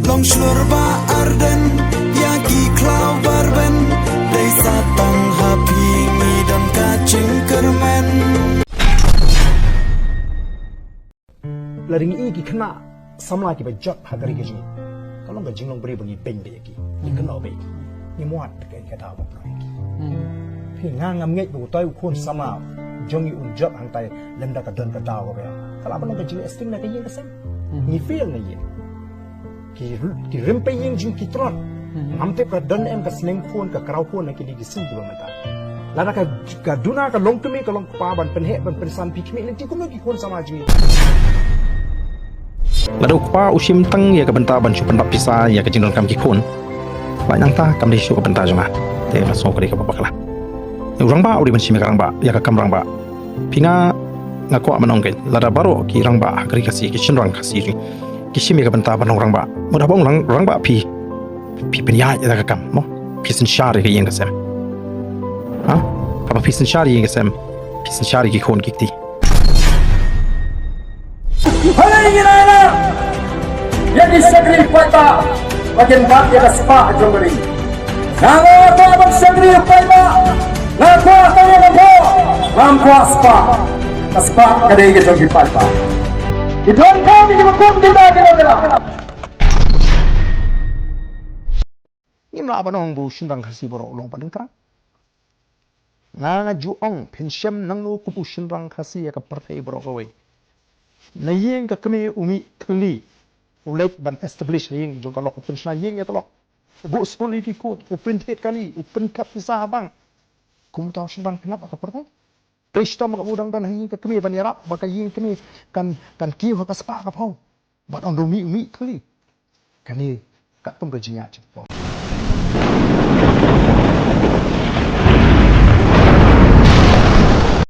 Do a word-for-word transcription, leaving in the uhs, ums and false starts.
Long shlur ba arden, ïa ki khlaw barben, dei sa tang ha phi ngi don ka jingkyrmen. La ring i ki khynnah samla kiba jot ha ka ri ka jong ngi. Ka long ka jinglong briew ba ngi beiñ bha ïa ki. Ngi kynnoh bha ïa ki. Ngi muat ka ka daw ba pynroi ki. Phi, nga ngam ngeit ba utai u khun samla jong ngi un jot hangtai lymda ka don ka daw kaba ïa. Ka lah ban long ka jingestiñ na ka ïing ka sem. Ngi fail na ïing. Ki ru-, ki rympei ïing jong ki trot. Ngam tip ka don em ka sneng khun, ka kraw khun na kine ki sneng kiba mynta. Lada ka, ka duna ka long kmie ka long kpa ban pynheh ban pynsan phi khmih lynti kumno ki khun samla jong ngi. Lada u kpa u shim tang ïa ka bynta ban shu pyndap pisa ïa ka jingdonkam ki khun. Ba nangta kam dei shuh ka bynta jong nga. Te nga sngew ka dei kaba bakla. U rangbah u dei ban shim ïa ka rangbah, ïa ka kam rangbah. Phi, nga, nga kwah ban ong kein, lada baroh ki rangbah ha ka ri Khasi, ki shynrang Khasi ki shim ïa ka bynta ban long rangbah. Mut haba ong rang, rangbah phi, phi pynïaid ïa ka kam, mo. Phi synshar ïa ka ïing ka sem. Ha? Haba phi synshar ïa ka ïing ka sem, phi synshar ïa ki khun ki kti. Hynrei ngi la ïa ki shakri paidbah ba kin bat ïa ka spah jong ka ri. Nga, nga kwah ban shakri paidbah. Nga kwah ka ïing ka pop. Ngam kwah spah. Ka spah ka dei ka jong ki paidbah. Ki donkam ki ba kum ki ba ki donkam. Ngim lah ban ong ba u shynrang Khasi baroh u long paid nongtrei. Nga, nga ju ong, phin shem nangno kum u shynrang Khasi ïa ka pyrthei baroh kawei. Na ïing ka kmie u mih thylli, u leit ban establish ïing jong ka lok, u pynshna ïing ïa ka lok. U buh skul ïa ki khun, u pynthied kali, u pynkat pisa ha bank. Kumta u shynrang pynlap ha ka pyrthei. Te shitom ka u dang don ha ïing ka kmie ban ïarap ba ka ïing kmie kan, kan kiew ha ka spah ka phew. Bad ong da u mih, u mih thylli. Kane katkum ka jingïaid jingpop.